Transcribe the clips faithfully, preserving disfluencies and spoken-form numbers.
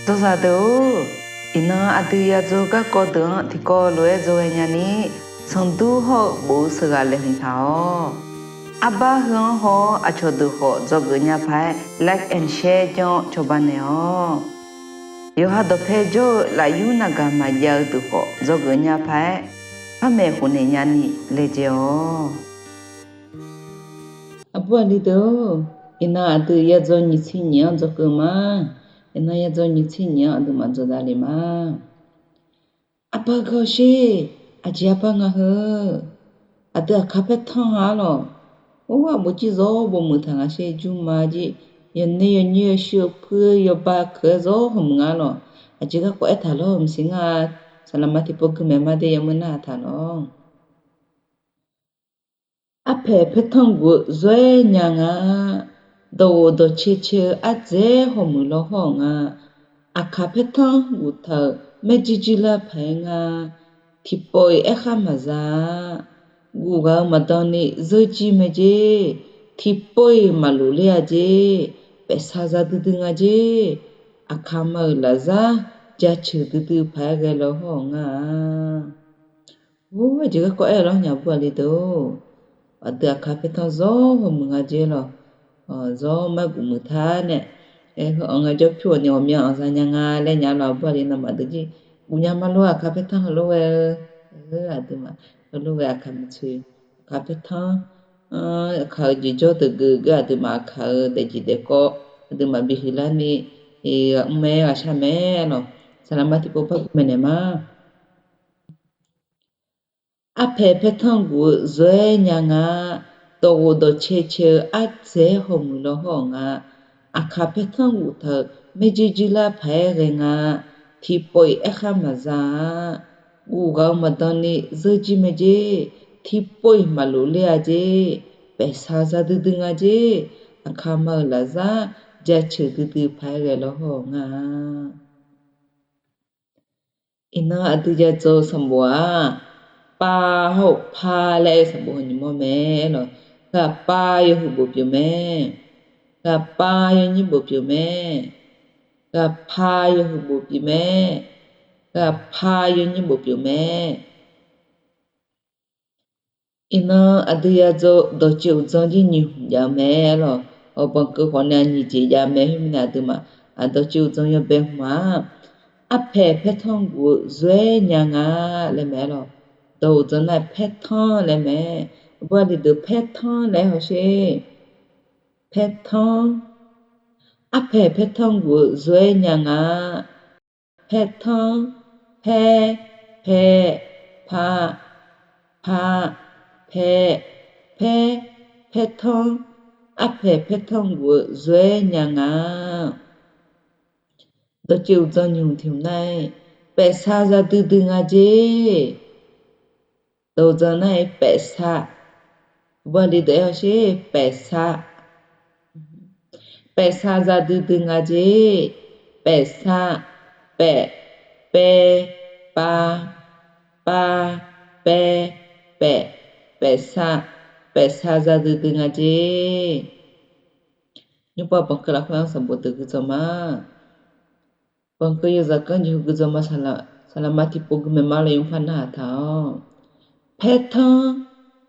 Dzawzaq deuq-or, iqnan aqdui yadzaw garkawv deuq-anr tiqkawv lof-aer dzawghae nyani, sanqdur hawr-eu bof-eu sheuqghaq laeqhmq taq-awq. Arbar heu-anr haw-awr aqcawq deuq khawf dzawgeuf nya paq-aer like and share janr-awr cawba naeq-awq. Yawqha dawqpae jawr-eu lafyur navgaq maqjav-eu deuq khawf dzawgeuf nya paq-aer, par maeqhu naeq nyani laejae-awq. Aqbur aqli deuq-or, iqnan aqdui yadzaw nyiq tser nyiq-anr dzawgeuf ma. Iqnan yadzaw nyiq tser nyiq-anr aqduimaf dzawdav le ma. Arbar gawr sher, aqjeq arbar nga heu. Aqdui aqkaq paertanr nga-ar lawq. Or, aqbov jir zawr bawmuiq taq nga sher, jur ma jir. Yawqner yawqnyir yawshuir yawpuir yawba keuq-aer zawr hawmuiq nga lawq. Aqjeq garkawv aertaq lawr-eu maqsiq ngar-a. Saqlaqma tiqpov gui maeq ma de, yawmuir narhaq taq lawr. Arpaeq paertanr guf-eu zawr-aer nya nga. Dawqghof dawqcae cae-eu ardzaeq-aer hawmuiq law hawr-euq nga. Aqkaq paertanr guftaq-euq maerjuir juir lar paq-aer nga. Tiqpov-iq aerkhar maqza-a. Guf ghaq-eu maqdan ni zeur jir mae jer. Tiqpov-iq maqlof ler-a jer. Paefsaq za duidui nga jer. Aqkaq ma-euq lafzar jaceuq duidui paq-aer ghae law hawr-euq nga-a. Or, aqjeq garkawv aer-eu lawr nya aqbur aqli deuq-or. Aqdui aqkaq paertanr zawr hawmuiq nga jer lawq. Zawr maer guf muiq taq nae, heu-anr ngae jawr pyur-awq ni ghawqmya anqza nya nga laer nya lawq. Aqbur aqli nawmaf deuq jir guf nya ma lor, aqkaq paertanr heulof ghae-eu, aqduimaf heulof ghae aqkaq maqtsoeq. Aqkaq paertanr, aqkaq-euq jeq jawr deuq geuf geur aqduimaf aqkaq-euq daefjeq daefkawv aqduimaf bihuiq larni, ghaq mr mae ghaq shar mae lawq. Saqlaqma tiqpov par gui maeqnaeq ma. Arpaeq paertanr guf-eu zawr-aer nya nga. Dawqghof dawqcae cae-eu ardzaeq-aer hawmuiq law hawr-euq nga. Aqkaq paertanr guftaq-euq maerjuir juir lar paq-aer ghae nga. Tiqpov-iq aerkhar maqza-a. Guf ghaq-eu maqdan ni zeur jir mae jer. Tiqpov-iq maqlof ler-a jer. Paefsaq za duidui nga jer. Aqkaq ma-euq lafzar jaceuq duidui paq-aer ghae law hawr-euq nga-a. Iqnan aqdui yadzaw-eu sanqbof-aq, pav hawr-eu par laer aer-eu sanqbof haw nyiq mawr mae lawq. Ghaqpav yawhuiq bof pyeuf mae. Ghaqpav yawnyir bof pyeuf mae. Ghaqpav yawhuiq bof pyeuf mae. Ghaqpav yawnyir bof pyeuf mae. Iqnan aqdui yadzaw dawqtsuif uqdzan jir nyiq hmq jav-eu mae lawq. Awq, banqkeuv khawf nae nyiq jeq jav mae. Khoermirnae aqduimaf dawqtsuif uqdzan yawbae hmq-aq, arpaeq paertanr guf-eu zawr-aer nya nga laer mae lawq. Dawq uqdzan nar-aq paertanr laer mae. Aqbur aqli deuq paertanr laer hawsher. Paertanr. Arpaeq paertanr guf-eu zawr-aer nya nga. Paertanr. Paer, pae, pa, pa, pae, paer, paertanr. Arpaeq paertanr guf-eu zawr-aer nya nga. Dawqtsuif uqdzan nyiq hmq tiq hmq nar-aer, paefsaq za duidui nga jer. Dawq uqdzan nar-aer paefsaq. Aqbur aqli deuq aer hawsher, paefsaq. Paefsaq za duidui nga jer. Paefsaq, paef, pae, pa, pa, pae, paef, paefsaq, paefsaq za duidui nga jer. Nymrpav banqkeuv lafkhoer-anr sanqbof deuq gui dzawq ma. Banqkeuv yawzaq ganr jeqhu gui dzawq ma. Saqlaqma tiqpov gui maeq ma lawq, nymrpav narhaq taq-awq. Paertanr,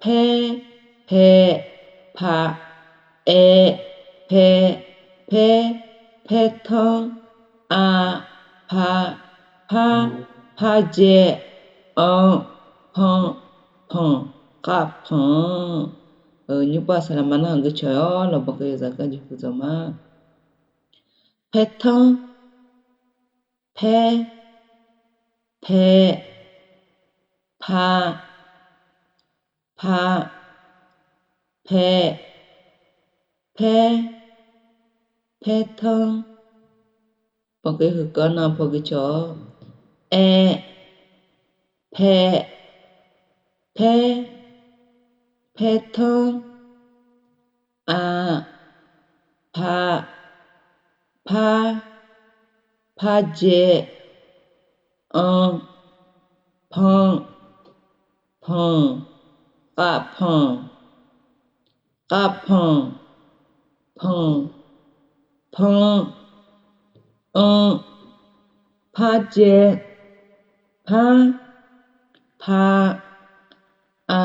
paer, pae, pa, aer, paer, paer, paertanr, a, pa, par, parjae, anr, panr, panq, khavpanq. Nymrpav saqlaqma narhaq gui cawq-awr lawq, banqkeuv yawzaq ganr jeqhu gui dzawq ma. Paertanr, paer, pae, pa, pa, pae, paer, paertanr. Banqkeuv heuganr nar paw gui cawq-awr, aer, pae, paer, paertanr, a, pa, par, parjae, anr, panr, panq, khavpanq, khavpanq, panq, panr, anr, Par dzae, par, pa, a,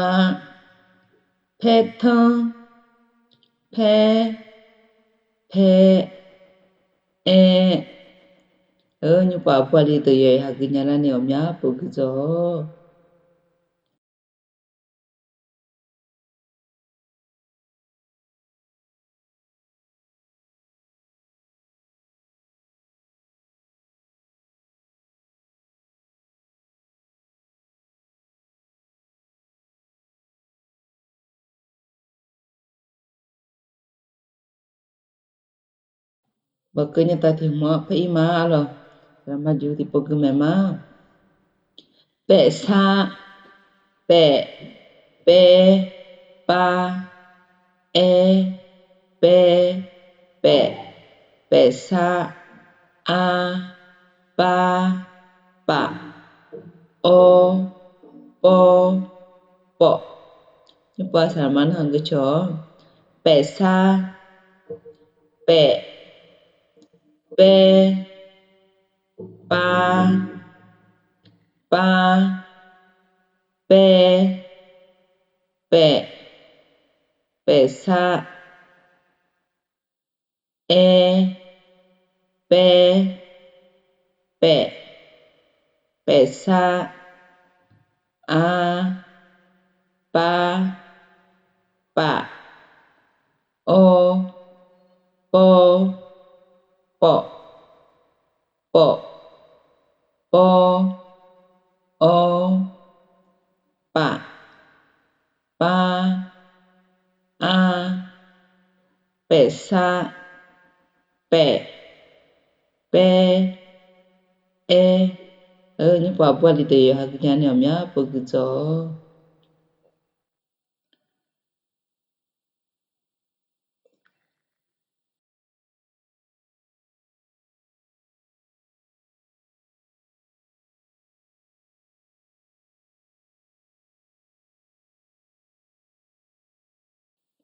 paer tanr, paer, pae, aer. Nymrpov aqbur aqli deuq yawqha gui nya larni ghawqmya pov gui dzawq-awq. Baqkeuv nyav taf tiq hmq-awr paer ir ma lawq. Saqlaqma jeq tiqpov gui maeq ma. Paef sar, paef, paer, par, aer, paer, paef, paef sar, ar, par, paf, awr, pawr, pawf. Nymrpov saqlaqma narhaq gui cawq-awr, paef sar, paef, paer, par, par, paer, paef, paef sar, aer, paer, paef, paef sar, ar, par, paf, awr, pawr, pawf, pawf, pawr, awr, paf, par, ar, paef sar, paef, paer, aer. Nymrpov aqbur aqli deuq yawqha gui nya ni ghawqmya pov gui dzawq-awq.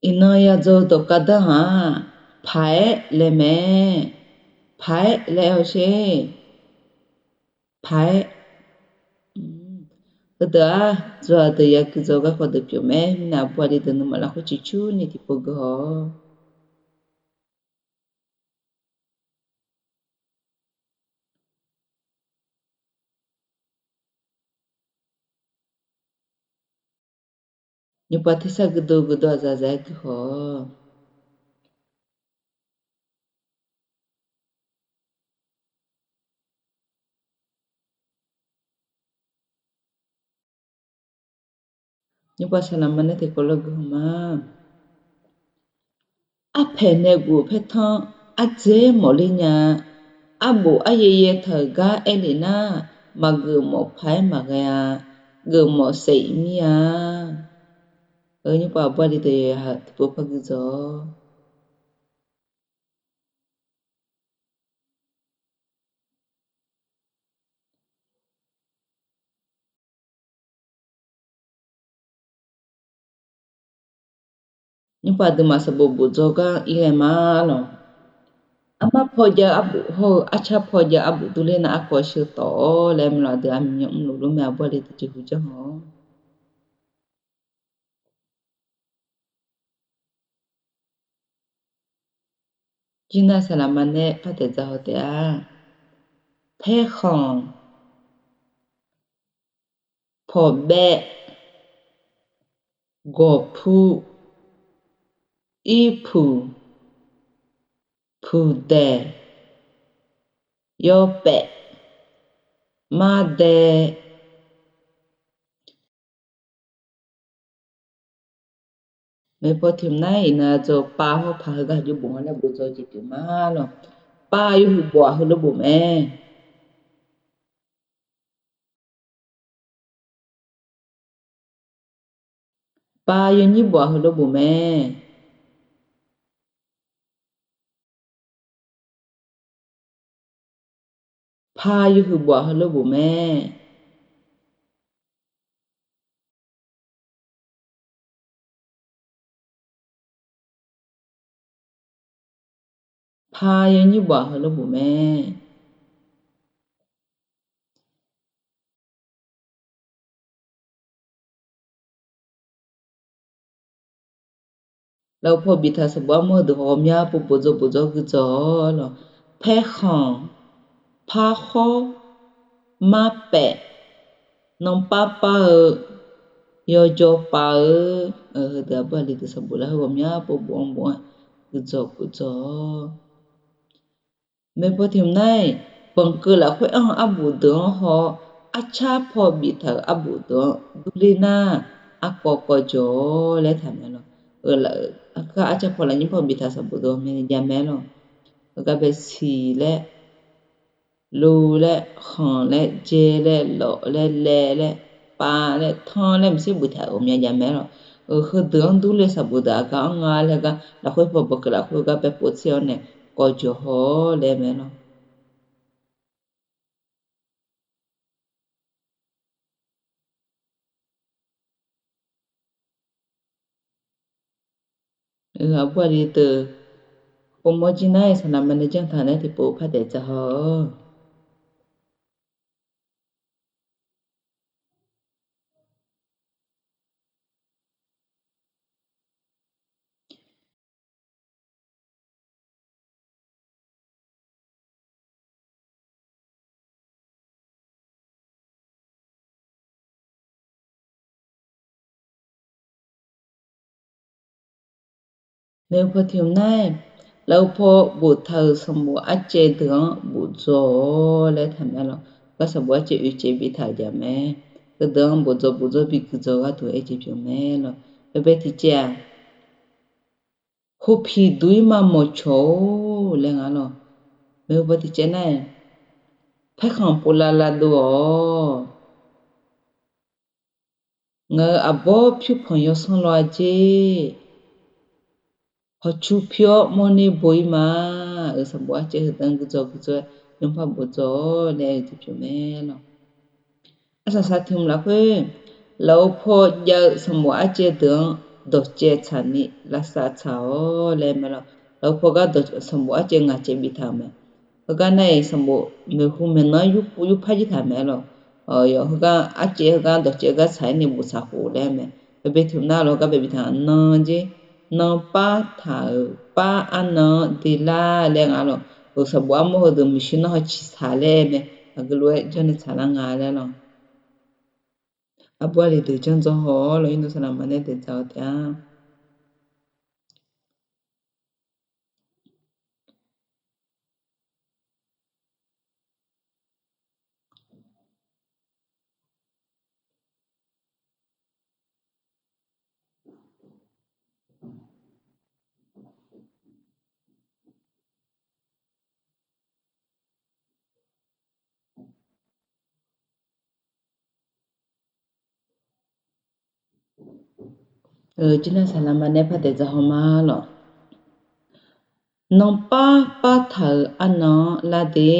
Iqnan ya dzaw-eu dawqkar danr-aq, paq-aer laer mae. Paq-aer laer-awr sher. Paq-aer. Heudeuq-aq, dzaw-aq deuq ya gui dzaw garkawv deuq pyeuf mae. Mirnae aqbur aqli deuq nuima lafkhoer ciqcurni tiqpov gui haw-awq. Nymrpov tersar guirdov guirdov aqzaf zaf-aer gui haw-awq. Nymrpov saqlaqma nae tiqkawv lawr gui haw ma. Arpaeq nae guf paer tanr, ardzaer mawfler nya-a. Arbof aryaev yaev taq-euq gar aer lef nar, maqgeuf mawf paq-aer maqghae-a. Geuf mawf saef-iq mir-a. Nymrpov aqbur aqli deuq yawqha tiqpov par gui dzawq-awq. Nymrpov aqduimaf sanqbof bof dzaw gar ir ghae ma lawq. Armar paw jav-eu arbof hawr-eu arcar paw jav-eu arbof durler nar, arkawv sheu tawf-awr laer mae lawq. Aqdui aqmyan mrluf lof mae, aqbur aqli deuq jeqhu janr haw-awq. Jirnar saqlaqma nae par taeq dzaq haw taef-a. Paerkhanq, pawqbaev, gawqpu, irpuq, puqdaeq, yawpaef, mardae. Maeqpaw tiq hmq nar, iqnan dzaw pav hawr paq heugar jawr bof nga laer bof dzaw jeq pyeuf ma lawq. Pav yawhuiq bof-aq heulof bof mae. Pav yawnyir bof-aq heulof bof mae. Pav yawhuiq bof-aq heulof bof mae. Pav yawnyir bof-aq heulof bof mae. Lafov paw biftaq sanqbof armawr heudeuq ghawqmya pov bofdzaw bofdzaw guidzawq-awr lawq. Paerkhanq, parkhawr, marpaef, nanrpar par-eu, yawjawr pav-eu, heudeuq aqbur aqli deuq sanqbof lafkhoer ghawqmya pov bof-anr bof-anr guidzawq bofdzaw-awr, maeqpaw tiq hmq nar-iq, banqkeuv lafkhoer anr-eu arbof deuq-anr haw-awr, arcar paw biftaq-euq arbof deuq-anr durler nar, arkawv kawv jawq-awr laer taqmaeq lawq. Arcar paw lafnyir paw biftaq sanqbof deuq ghawqmyani jamaeq lawq. Heugar bae siq laer, lo laer, khanq laer, jae laer, lawf laer, lae laer, pav laer, tanr laer, maqtser boftaq-euq ghawqmya jamaeq lawq. Heudeuq-anr durler sanqbof deuq aqgar anr nga laer gar lafkhoer paw banqkeuv lafkhoer gar bae pov tser-awr nae kawv jawq haw-awr laer mae lawq. Aqbur aqli deuq, pov mawr jir nar-iq saqlaqma nae janr taq nae tiqpov par daef dzaq haw-awq. Maeqhu paw tiq hmq nar-iq, lafov paw boftaq-euq sanqbof arcaev deuq-anr bofdzaw-awr laer taqmaeq lawq. Gar sanqbof arcaev oeq caev biftaq-euq jamaeq. Heudeuq-anr bofdzaw bofdzaw bi guidzawq gharduq aer jeq pyeuf mae lawq. Baebae tiq caev-aq, Khopiq duq-ir ma mawqcawq-or laer nga lawq. Maeqhu paw tiq caev nar-iq, paerkhanq povlav lavdov-awq. Ngaq-euq aqbawr pyurpanq yawsanr law-a jer. Hawqcu pi-awr mawrner bo-ir ma. Euq sanqbof arcaev heudeuq-anr guidzawq guidzawq-aer yawpar bofdzaw-awr laer-eu jeq pyeuf mae lawq. Arsaq saq tiq hmq lafkhoer, lafov paw jav-eu sanqbof arcaev deuq-anr dawqcaev tsaqni lavsav tsaq-awr laer mae lawq. Lafov paw gar sanqbof arcaev ngaq caev biftaq-euq mae. Heugar nar-iq sanqbof maeqhu maeqnan-anr yurpar jir taq mae lawq. Yawf heugar arcaev heugar dawqcaev gar tsaq-ir ni bof tsaq khof laer mae. Baebae tiq hmq nar lawq heugar bae biftaq nan jer. Nan par taq-euq par arnan-anr delar laer nga lawq. Euq sanqbof armawr heudeuq maeqshi nanr haw ciqsaq laer mae. Aqgeu lof-aer janrnae tsaqlar nga laer lawq. Aqbur aqli deuq janr dzaw haw-awr lawq, iqnan saqlaqma nae daef dzaq-awr taef-a. Jir nar saqlaqma nae par daef dzaq haw ma lawq. Nan par par taq-euq arnan-anr lar de.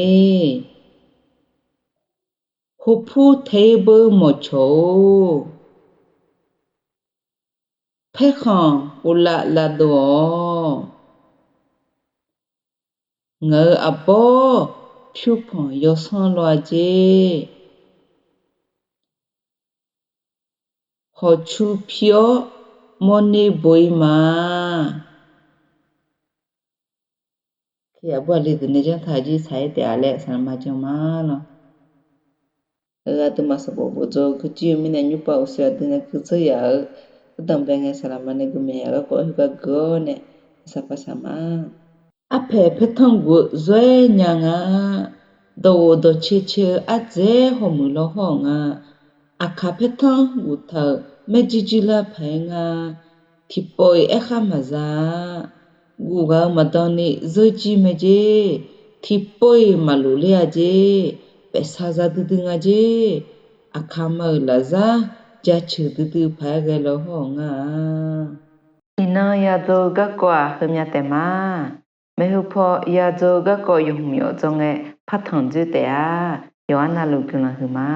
Hopur tae-ir beu mawqcawq-or. Paerkhanq povlav lavdov-awq. Ngaq-euq aqbawr pyurpanq yawsanr law-a jer. Hawqcu pi-awr mawrner bo-ir ma. Aqbur aqli deuq nae janr taq jir tsaq-aer taef-a laer saqlaqma jan ma lawq. Aqduimaf sanqbof bofdzaw-eu gui jir-eu mirnae nymrpav uqshoe aqdui nae gui dzeur yaf-eu, ardanq bae ngae saqlaqma nae gui maeq yaf garkawv heugar gui-awr nae saqpaq saq ma. Arpaeq paertanr guf-eu zawr-aer nya nga. Dawqghof dawqcae cae-eu ardzaeq-aer hawmuiq law hawr-euq nga. Aqkaq paertanr guftaq-euq maerjuir juir lar paq-aer nga. Tiqpov-iq aerkhar maqza-a. Guf ghaq-eu maqdan ni zeur jir mae jer. Tiqpov-iq maqlof ler-a jer. Paefsar za duidui nga jer. Aqkaq ma-euq lafzar jaceuq duidui paq-aer ghae law hawr-euq nga-a. Iqnan yadzaw-eu garkawv-aq heumya taef ma. Maeqhu paw yadzaw-eu garkawv yawhmq yawf dzawr ngae partanq dzoer taef-a. Yawqha navluf guiqlanq huiq ma.